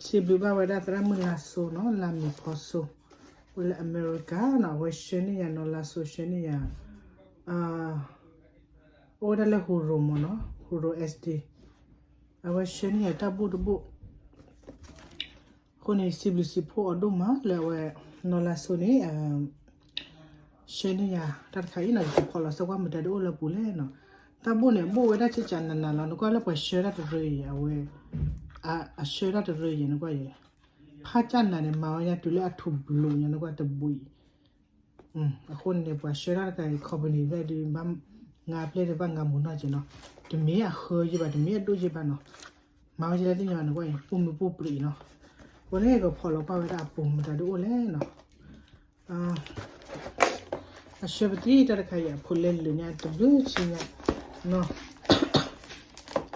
စံးဘျုးဘၣ်ဝဲဒၣ်သရၣ်မုၣ်လါစိနီၤ လါမံၤဖီစိ အိၣ်လၢအမဲရကၤနီၤ အဝဲဆှၢန့ၢ်ယၤနီၤ လါစိဆှၢန့ၢ်ယၤ အိၣ်ဝဲဒၣ်လၢဟူရိၤမ့ၢ်နီၤ ဟူရိၤ SD အဝဲဆှၢန့ၢ်ယၤတၢ်ဘိၣ်တဘိၣ် အဃိန့ၣ် စံးဘျုးစံးဖှိၣ်အီၤဒိၣ်မးလၢအဝဲ နီၤလါစိန့ၣ် ဆှၢန့ၢ်ယၤတၢ်တခါအံၤနီၤ ယကဖီၣ်လီၤစဲကွၢ်မတၤဒ်အိၣ်လၢပူၤလဲၣ်နီၤ တၢ်ဘိၣ်န့ၣ် အဘိၣ်ဝဲဒၣ်ကကနးနးလီၤ နကွၢ်လၢပှၤဆှၢတၢ်တရၢအံၤ အဝဲ အဆှၢတၢ်တရၢအံၤ နကွၢ်အံၤ ဖးကနးန့ၣ် မၤဝဲညါတုၤလၢအထူးဘျုးညါ နကွၢ်တဘိၣ်အံၤ အဃိန့ၣ် ပှၤဆှၢတၢ်တခါအံၤ company ဖျဲၣ်ဒုး ဘၣ်ငါဖျဲၣ်ဒုး ဘၣ်ငါမူနီၢ်က့နီၤ တမ့ၢ်အဃၢယ့ဘၣ် တမ့ၢ်အဒိၣ်ယ့ဘၣ်နီၤ မၤဝဲကလဲၣ်သ့ၣ်ညါဘၣ် နကွၢ်အံၤ ပူၤမုၢ်ပူၤပြံးအံၤနီၤ အဃိန့ၣ် ကဖီၣ်လီၤကွၢ်ဝဲဒၣ်အပူၤမတၤဒ်အိၣ်လဲၣ်နီၤ အဆှၢပသံတၢ်တခါအံၤ အဖိလဲၤလုာ်ညါတဘျုးဆံညါနီၤ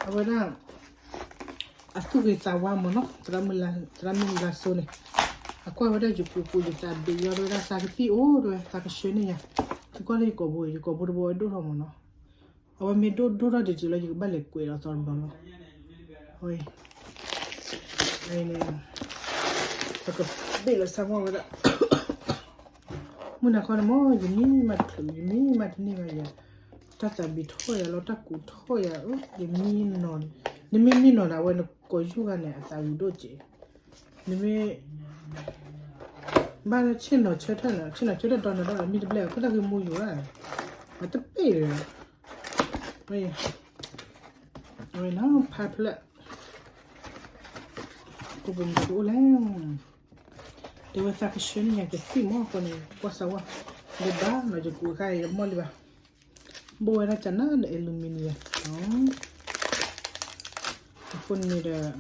အဝဲဒၣ် အသူၣ်ဂ့ၤသးဝါမ့ၢ်နီၤ သရၣ်မုၣ်လါစိန့ၣ် အကွၢ်ဝဲဒၣ်ယပူၤပူၤ ယသးဘ့ၣ်ယီၤ တဲဝဲဒၣ်သးကသံၣ်အိၣ် တဲဝဲ သးကဆှၢန့ၢ်ယၤ ယကွၢ်လၢယကိာ်ဘိ ယကိာ်ဘိတဘိအဒိၣ်ထီၣ်မ့ၢ်နီၤ အဝဲမ့ၢ်ဒိၣ်ဒိၣ်ထီၣ်တစဲးလီၤ ယကဘၣ်လဲၤကွဲးလီၤသီတဘျီလီၤ အဝဲ ပကဘ့ၣ်လီၤဆၢဝဲဒၣ် မုၢ်နၤခီန့ၣ်မ့ၢ် ယမံမးတချုး ယမံမးတန့ၢ်ဘၣ်ယၤ တၢ်သးဘံၣ်ထီၣ်ယၤလီၤ တၢ်ကူးထီၣ်ယၤ ယမံနီၤ နမ့ၢ်မံနီၤဒီး အဝဲနကိာ်ယူၢ်ဂၤန့ၣ် အသးဝံၤဒိၣ်စဲး နမ့ၢ် ဘၣ်လၢဆ့ၣ်နီၤဆၢထၢၣ်နီၤ ဆ့ၣ်နီၤဆၢထၢၣ်ဒီနၤဒီး မံတဘျဲၣ် အခိၣ်တၢ်ဂ့ၢ်မူယိၤဧါ အတပ့ၢ်ဒီး ဝဲ ဝဲနီၤ ဖးဖျၢၣ် ကိးပူၤမတၤဒ်အိၣ်လဲၣ် တဲဝဲသးကဆှၢန့ၢ်ယၤကသံၣ်မ့ၢ်အဃိန့ၣ် ကွၢ်စၢ်ဝဲ လၢဘၣ်နီၤ ယကူးအခါအံၤ ယမီၢ်လံဘၣ် ဘိၣ်ဝဲဒၣ်ကနါဒီး aluminium အဃိန့ၣ်ဒီး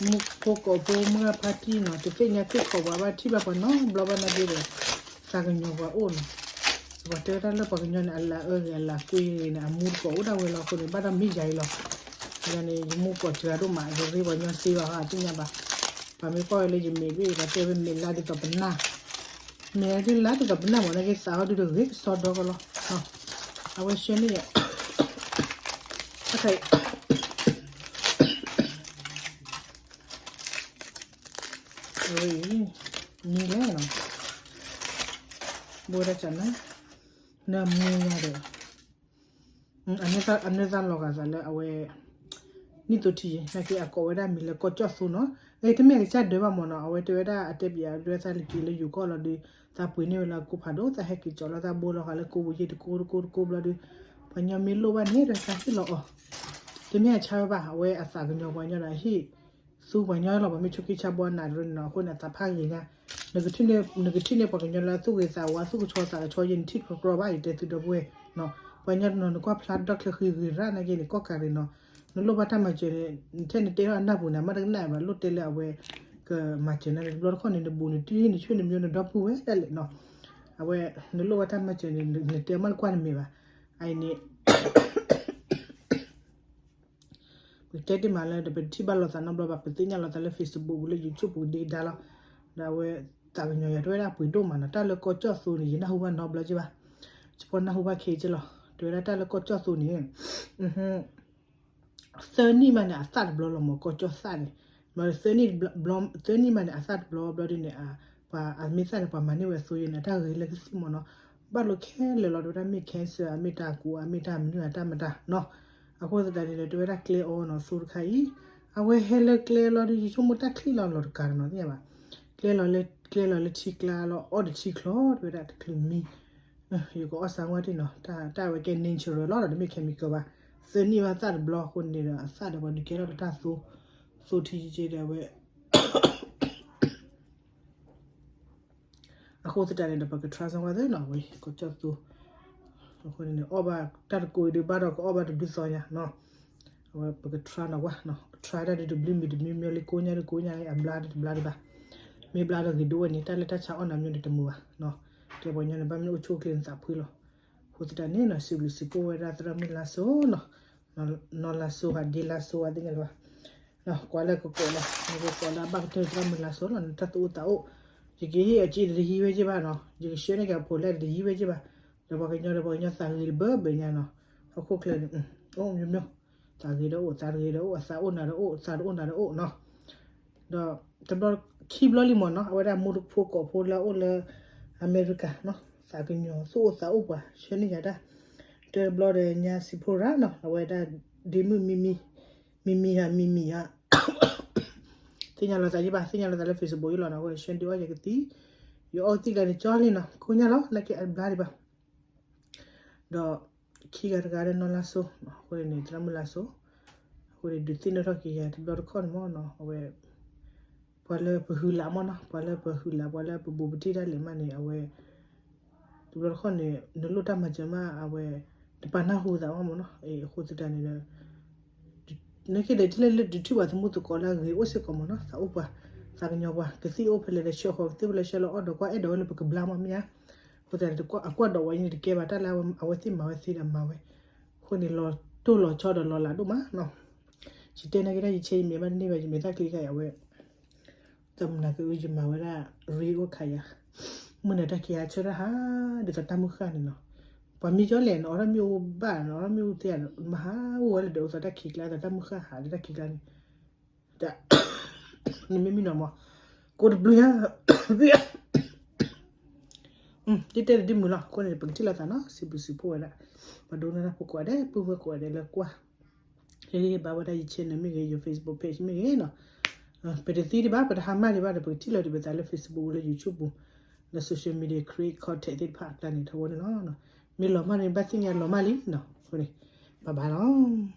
မူဖိကိးဖိမုၢ်ဂၢ်ဖါတံၢ်နီၤ တသ့ၣ်ညါသ့ၣ်ခီၣ်ပှၤဘၣ်ထံၣ်ဘၣ်ပှၤနီတဘျီဘၣ်နာ်က့ဒီး သးကညီၤပှၤအိၣ်နီၤ ပှၤတဲဝဲဒၣ်လၢပှၤကညီန့ၣ် အလၤအၢဂ့ၤ အလၤကွံဂ့ၤန့ၣ် အမူတကိးအိၣ်ဒၣ်ဝဲလီၤအဃိန့ၣ် ဘၣ်ဒီးမ့ၢ်ယၤအံၤလီၤ ယၤန့ၣ် ယမူကိးစှၤဒိၣ်မး ယရ့ပှၤကညီသ့ဘၣ်ဟီ အသ့ၣ်ညါဘၣ် ပှၤမ့ၢ်ကွၢ်ဝဲလၢယမဲာ်ဘ့ၣ် ပှၤတဲဝဲမဲာ်လါဒ်သိးပနၢ် မဲာ်လါဒ်သိးပနၢ်မ့ၢ်နာ်က့ သးဟီဒုးတဂ့ၤကစီဒီကီလီၤ အဝဲဆှၢန့ၢ်ယၤ တခါအံၤ အဝဲအံၤ မံလဲၣ်နီၤ ဘိၣ်ဝဲဒၣ်ကနါ နမူညါဒီး အနၢသၣ်လီၤဂာ်သးလၢအဝဲ နံၣ်သိထံယဲ နာ်က့အကိးဝဲဒၣ်မံၤလၢကီၢ်ကၠီၣ်သိနီၤ အတမ့ၢ်အကစၢ်ဒၢဘၣ်မ့ၢ်နီၤ အဝဲတဲဝဲဒၣ်အတဲပၠးဒၢသးလၢက့ၤလၢယိၤကီၢ်လီၤဒီး သးပှ့ၤန့ၢ်ဝဲလၢကိၢ်ဖးဒိၣ် သးဟဲက့ၤကၠီလီၤသးဘိလီၤဂာ်လၢကိၢ်ပူၤယ့ၢ်တကိၢ်တကိၢ်တကိၢ်ဘျီဒီး ပှၤကညီမ့ၢ်လိၣ်ဘၣ်န့ၣ်ဒီးသးဟ့ၣ်လီၤအီၤ တမ့ၢ်အဆါဝဲဘၣ် အဝဲအသးကညီၤပှၤကညီဒီးအဟ့ၣ် သူပှၤကညီလီၤ ပှၤမ့ၢ်ဆိးက့ဆါဘီနးတရၢန့ၣ်နီၤ အဃိန့ၣ် အသးဖးဂ့ၤညါ နကထံၣ်န့ၢ်ပှၤကညီလၢအသူၣ်ဂ့ၤသးဝါ သူၣ်ကဆှီသးကဆှီ ယဲန့ၣ်ထံၣ်ကြီကြီဘၣ် ယတဲသုဒီပုၢ်ဝဲၢ်နီၤ ပှၤကညီတနီၤ နကွၢ်ဖျါဒီချၢဃံဂ့ၤရၣ်နာ်က့န့ၣ် ကီၢ်ကးရ့ၣ်နီၤ နလိၣ်ဘၣ်တၢ်မၤစၢၤန့ၣ် ထဲနတဲထီၣ်အနၢ်ပူၤန့ၣ် မ့ၢ်တကနၣ်ဘၣ် လိၣ်တဲလၢအဝဲ ကမၤစၢၤနၤန့ၣ် တဘျီတခီၣ်န့ၣ် နဘူးနတံၢ်နဆွေနမျိုးနဒီပုၢ်ဝဲၢ်ဒၣ်လဲာ်နီၤ အဝဲ နလိၣ်ဘၣ်တၢ်မၤစၢၤန့ၣ် နတဲမ့ၢ်တကွၢ်တမ့ၢ်ဘၣ် အအံၤန့ၣ် ပကတဲတ့ၢ်မးလၢ ပတထံၣ်ဘၣ်လိာ်သးနီတဘျီဘၣ် ပသ့ၣ်ညါလိာ်သးလၢ Facebook ပူၤလၢ YouTube ပူၤဒ့ကဒါလီၤ ဒီးအဝဲသးကညီၤယၤ တဲဝဲဒၣ်ပှ့ၤဒိၣ်မးနီၤ တၢ်လၢကီၢ်ကၠီၣ်သိန့ၣ် ယနၢ်ဟူဘၣ်နီတဘျီက့ဘၣ် ယဖီနၢ်ဟူဘၣ်ခဲက့လီၤ တဲဝဲဒၣ်တၢ်လၢကီၢ်ကၠီၣ်သိန့ၣ် သၢနံၣ်မးန့ၣ် အသၣ်တဘျီလီၤမး ကီၢ်ကၠီၣ်သၣ်န့ၣ် သၢနံၣ်မးန့ၣ် အသၣ်တဘျီဘျီဒ်န့ၣ် ပှၤအမ့ၢ်သၣ်န့ၣ် ပှၤမၤန့ၢ်ဝဲအသိယဲန့ၣ် အတၢ်ဂ့ၤလၢကသံၣ်မးနီၤ ဘၣ်လိာ်ခဲလၢာ်လီၤ တဲဝဲဒၣ်မ့ၢ် cancer အမ့ၢ်တၢ်ကူး အမ့ၢ်တၢ်မနုၤအတၢ်မတၤနီၤ အဃိသတးန့ၣ်ဒီး တဲဝဲဒၣ်ကျဲအီနီၤ သိတခါအံၤ အဝဲဟဲလၢကျဲလီၤဒီး ယဆိကမိၣ်တၢ်ချံလီၤလီၤတကးနီၤ သ့ၣ်ညါဘၣ် ကျဲလီၤလၢ ကျဲလီၤလၢထံကျါလီၤ အီၣ်တထံချီ တဲဝဲဒၣ်တချုးမံ ယကအီၣ်စၢ်ဝဲတ့ၢ်နီၤ တၢ်အဝဲကဲ natural လီၤဒီး တမ့ၢ် chemical ဘၣ် သၢနံၣ်ဘၣ်သၣ်တဘျီအဃိန့ၣ်ဒီး အသၣ်ဒီးပှၤဒုးကဲထီၣ်လၢတၢ်သိ သိထံက့ဒီးအဝဲ အဃိသတးန့ၣ်ဒီး ပက try စၢ်ဝဲသ့နီၤ အဝဲ ကီၢ်ကၠီၣ်သိ အဃိန့ၣ် အီၣ်ဘၣ်တၢ်တကိးအံၤဒုးဘၣ်ဒီး ကအီၣ်ဘၣ်တဘျုးသီညါနီၤ အဝဲပက try နီၤဝဲနီၤ try တၢ်ဒုးတဘျုးမံၤတဘျုးမံၤလံ ကိးညါလံကိးညါလံ အဘျါဒုးတဘျါဒံးဘၣ် မ့ၢ်ဘျါဒီးဂ့ၤဒိၣ်ဝဲန့ၣ် တၢ်လၢတၢ်ဆါအီၣ်နၤမ့ၢ်ဒီးတမုာ်ဘၣ်နီၤ တဲပှၤကညီန့ၣ် ဘၣ်မနုၤအိၣ်ဆူၣ်အိၣ်ချ့နသးဖှံလီၤ အဃိသတးန့ၣ်နီၤ စံးဘျုးစံးဖှိၣ်ဝဲဒၣ်သရၣ်မုၣ်လါစိနီၤ နီၤလါစိဂၤဒ့လါစိဂၤသ့ၣ်ညါလၢၤဘၣ် ကွၢ်လၢကကိးလီၤ နကကိးလၢအဘၣ်ကတၢၢ်သရၣ်မုၣ်လါစိလီၤ နတၢ်သူၣ်အိၣ်သးအိၣ် ယကဟ့ၣ်အစ့တဟံးဝဲက့ဘၣ်နီၤ ယကဆှၢန့ၢ်က့ၤအဖိလဲၣ်တဟံးဝဲက့ဘၣ် ဒီးပှၤကညီဒီးပှၤကညီသးဂ့ၤတဘၣ်ဘၣ်ညါနီၤ ဟီၣ်ခိၣ်ချၢန့ၣ် အိၣ်မျိုးမျိုး သးဂ့ၤဒီးအိၣ် သးတဂ့ၤဒီးအိၣ် အသးအိၣ်နၤဒီးအိၣ် အသးတအိၣ်နၤဒီးအိၣ်နီၤ ဒီးတဘျီခံဘျီလံမ့ၢ်နီၤ အဝဲဒၣ်မူတဖိကိးဖိလၢအအိၣ်လၢအမဲရကၤနီၤ သးကညီၤသူၣ်အိၣ်သးအိၣ်ပှၤ ဆှၢန့ၢ်ယၤတၢ် တဲတဘျီဒီးညါစံးဖိရၤနီၤ အဝဲဒၣ်ဒ့မုၣ်မံမံ မံမံဧါ မံမံဧါ သ့ၣ်ညါလီၤသးယဘၣ် သ့ၣ်ညါလီၤသးလၢ Facebook ယလီၤနီၤ အဝဲဆှၢဒုးအီၣ်ယကသံ ယအီၣ်သံၣ်ကျါန့ၣ်ကၠီလံနီၤ ခိၣ်ညါလီၤ နာ်က့အဘျါဒံးဘၣ် ဒီးခံဂၤတဂၤဒီးနီၢ်လါစိ အဃိန့ၣ် သရၣ်မုၣ်လါစိ အဃိန့ၣ် ဒုးသ့ၣ်နီၣ်ထီၣ်က့ၤယၤတဘျီတခီၣ်န့ၣ်မ့ၢ်နီၤ အဝဲ ပှၤလၢပဟုလးမ့ၢ်နီၤ ပှၤလၢပဟုလး ပှၤလၢပဘူးပတံၢ်ဒၣ်လဲာ်မးန့ၣ် အဝဲ တဘျီတခီၣ်န့ၣ် နလိၣ်တၢ်မၤစၢၤမး အဝဲ တပာ်နၢ်ဟူသးမးမ့ၢ်နီၤ အဃိသတးန့ၣ်ဒီး နာ်က့ဒီး ထံၣ်လၢလၢဒုးထံၣ်ပှၤသမူသကိးလၢအဂ့ၤအိၣ်စ့ၢ်ကီးမ့ၢ်နီၤ သးအိၣ်ပှၤ သးကညီၤပှၤ ကသံၣ်အိၣ်ဖဲလဲၣ်ဒီးဆှၢဃီၤ ကသံၣ်ဖဲလဲၣ်ဆှၢလီၤအီၣ်ဒီးကွၢ်အဲၣ်ဒိးဝဲလၢပကဘျါမး မ့ၢ်ဧါ အဃိသတးန့ၣ် အကွၢ်ဒိးဝဲန့ၣ်တကဲဘၣ် တၢ်လၢအဝဲသ့ၣ်မၤဝဲသ့ဒီးမၤဝဲ အဃိန့ၣ် လီၤတိၢ်လီၤဆီဒီးလီၤလးဒိၣ်မးနီၤ ယတဲနာ်က့ဒၣ် ယဆဲးယမဲာ်ဘၣ်တန့ၢ်ဘၣ် ယမဲာ်သၣ်ချံခါအံၤ အဝဲ တမနၤကယမၤဝဲဒၣ် ရ့အိၣ်ခါယၤ မုၢ်နၤတၢ်ခံးဟးဆၢတၢ်ဟး ဒ်သိးတၢ်မုၢ်ဃၢ်န့ၣ်နီၤ ပှၤမံကၠီလဲၣ်နီၤ အီၣ်ထီၣ်မ့ၣ်အူဘၣ်နီၤ အီၣ်ထီၣ်မ့ၣ်အူသ့ဧါ မၤဟးအိၣ်ဝဲလၢဒီးအိၣ်သးတၢ်ခံးကျါ သးတၢ်မုၢ်ဃၢ်ဟးလၢတၢ်ခံးကျါန့ၣ် နမ့ၢ်မံနီၤမး ကိးတဘျုးယါ ယတဲတဒ်မုၢ်လီၤ အဃိန့ၣ် ပကထံၣ်လိာ်သးနီၤ စံးဘျုးစံးဖှိၣ်ဝဲဒၣ် ပှၤဒိကနၣ်တၢ်ဖိကိးဂၤဒဲး ပုၢ်ဝဲၢ်ကိးဂၤဒဲးလၢကွၢ် ဟ့ၣ်ဂံၢ်ဟ့ၣ်ဘါဝဲဒၣ်ယ channel မ့ၢ်ဂ့ၤ ယ Facebook page မ့ၢ်ဂ့ၤနီၤ ပတသံဒံးဘၣ် ပတဟါမၢ်ဒံးဘၣ်ဒီး ပကထံၣ်လိာ်ဒံးပသးလၢ Facebook လၢ YouTube ပူၤ လၢ social media create content သ့ၣ်တဖၣ်အကျါန့ၣ် ထီဘိန့ၣ်လီၤ မ့ၢ်လီၤမၢ်န့ၣ် ဘၣ်သ့ၣ်ညါလီၤမၢ်လံနီၤ အဃိန့ၣ် bye bye လီၤ